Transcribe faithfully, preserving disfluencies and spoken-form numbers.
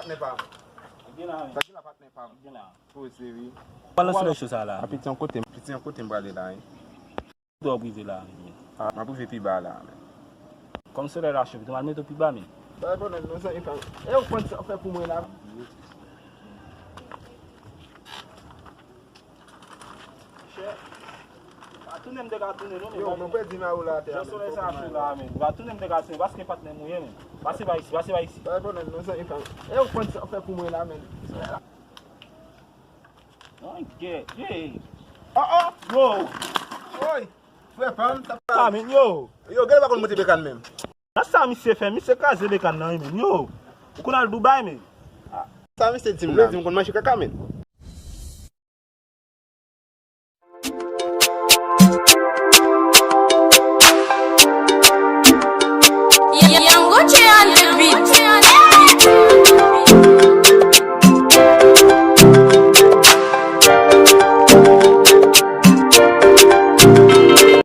Patnè pa m. Gen la, men. Sa gen la patnè pa m. Gen la. Poze wi. Pral nan soleil cho sa la. A piti an kote m, piti an kote m prale la wi. Dò prive la, men. A, m ap rive pi ba la men. Kòm soleil la cho, pito m al mete w pi ba, men. Bay pwoblèm non zanmi pa m. E ou konn sa w fè pou mwen la. Pa tounen m te ka tounen non, men. Yo, mwen pèdi ma ou la atè a. Jan solèy sa cho la, men. Pa tounen m te ka tounen, paske patnè m ou ye, men. Pase pa isi, pase pa isi. Bay pwoblèm non zanmi pa m. E ou konn sa w fè pou mwen la men. Nan gè, ye. Oh oh. Yo, Oy. Frè pa m, sa pa, pa. Men, yo. Yo, gade pa konn monte bekàn menm. Nan sa misye fè, misye kraze bekàn nan, men. Yo. Ou konn al Dubai, men. Sa misye di m la. Ou vle di m konn manje kaka men.